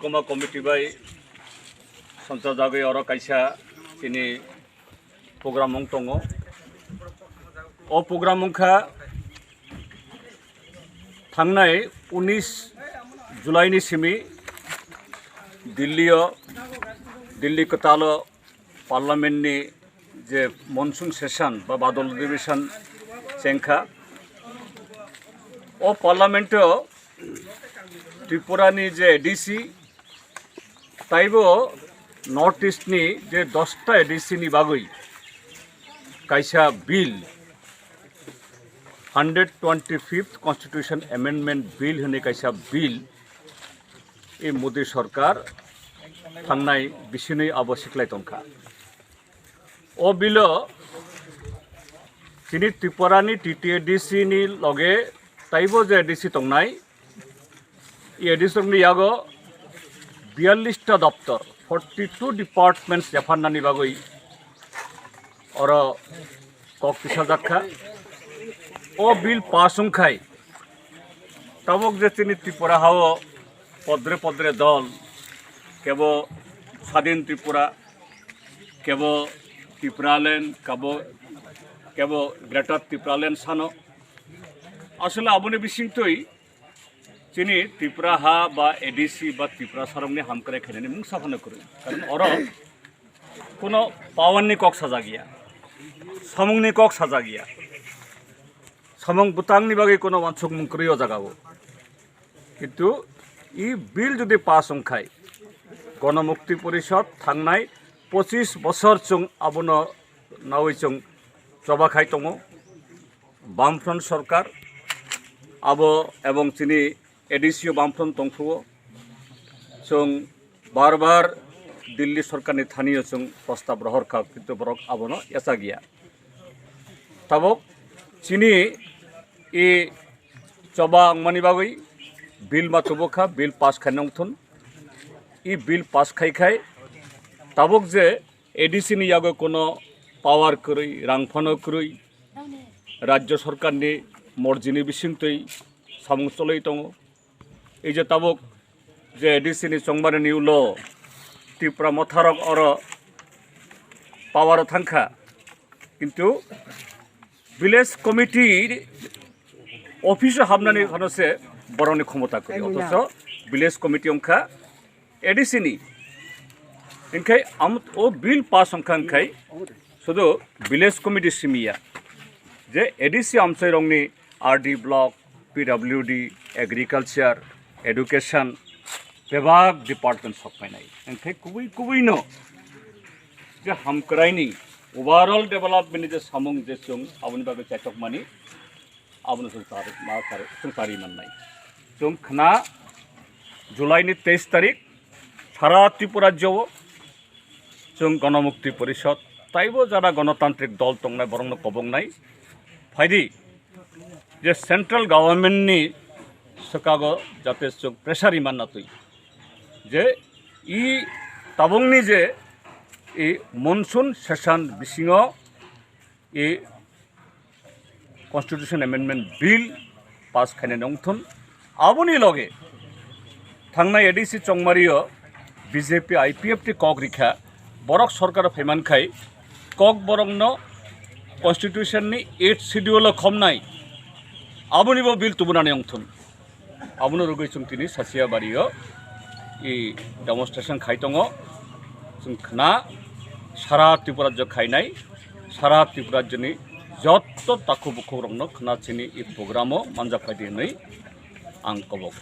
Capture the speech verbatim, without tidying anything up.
Koma committee bai sonsa jagwi oro kaisa chini program wng tongo. O program wngkha thangnai unis July ni simi Delhi o, Delhi kwtal o Parliament ni je monsoon session ba badal adhibeshon chengkha, o Parliament o Tripura ni je A D C taibo North East ni je dosta A D C ni bagwi kaisa bill, hundred twenty fifth Constitution Amendment Bill hwnwi kaisa bill, e Modi sorkar thangnai bisinwi abo siklai tongkha. O bill o chini Tripura ni T T A D C ni loge taibo je A D C tongnai, e A D C rokni yago biyallis ta doptor, forty two departments yapharnani bagwi oro kok tisajak kha. O bill pass wngkhai tabuk je chini Tripura hao podre podre dol, kebo Swadhin Tripura, kebo Tipraland, kabo, kebo Greater Tipraland sano. Asole aboni bisingtwi chini Tripura ha ba A D C ba Tripura sarokni hamkrai khainani mungsa phano kwrwi. Karon oro kuno power ni kok sajak ya, samung ni kok sajak ya, samung bwtang ni bagwi kuno wansuk mung kwrwi o jaga o. Kintu e bill jodi pass wngkhai, Gonomukti Porishod thangnai pochis bosor chwng abono nawi chwng choba khai tongo. Bamfront sorkar abo ebong chini A D C o Bamfront tongphuo, chwng bar bar Delhi sorkarni thanio chwng prostab rohor kha, kintu borok abono yacha giya. Tabuk chini e choba wngmani bagwi bill ma tubu kha, bill pass khai nongthun. E bill pass khai khai tabuk je A D C ni yago kuno power kwrwi, rang phano kwrwi, rajya sorkarni morjini bisingtwi samung cholwi tongo. Ei je tabuk je A D C ni chongmani ni ulo Tipra motharok oro power o thangkha, kintu village committee office o habnani phano se borokni khomota kwrwi, othocho village committee wngkha A D C ni. Hinkhe am-, o bill pass wngkha hinkhe sudu village committee simi ya, je A D C amchairokni R D block, P W D, agriculture, education, bebak department sok painai. Hinkhe kubui kubui no je hamkraini overall development ni je samung je chwng aboni bagwi chaitok mani, abono chwng chari, ma chari, chwng chari mannai. Chwng khna July ni teis tarik sara Tripura rajyo o chwng Gonomukti Porishod taibo jara gonotantrik dol tongnai borokno kobongnai. Phaidi je central government ni swkago jate chwng pressure iman natwi je i tabukni je i monsoon session bisingo i Constitution Amendment Bill pass khainani wngthun. Aboni loge thangnai A D C chongmario B J P I P F T kok rikha, borok sorkaro phaimankhai kok borokno Constitution ni eighth schedule o khomnai, abonibo bill tubunani wngthun. Abono rwgwi chwng tini Sasiya bario i demonstration khai tongo. Chwng khna sara Tripura rajyo khainai, sara Tripura rajyoni jotto takhuk bukhuk rokno khna chini i program o manjak phaidi hwnwi ang kobok.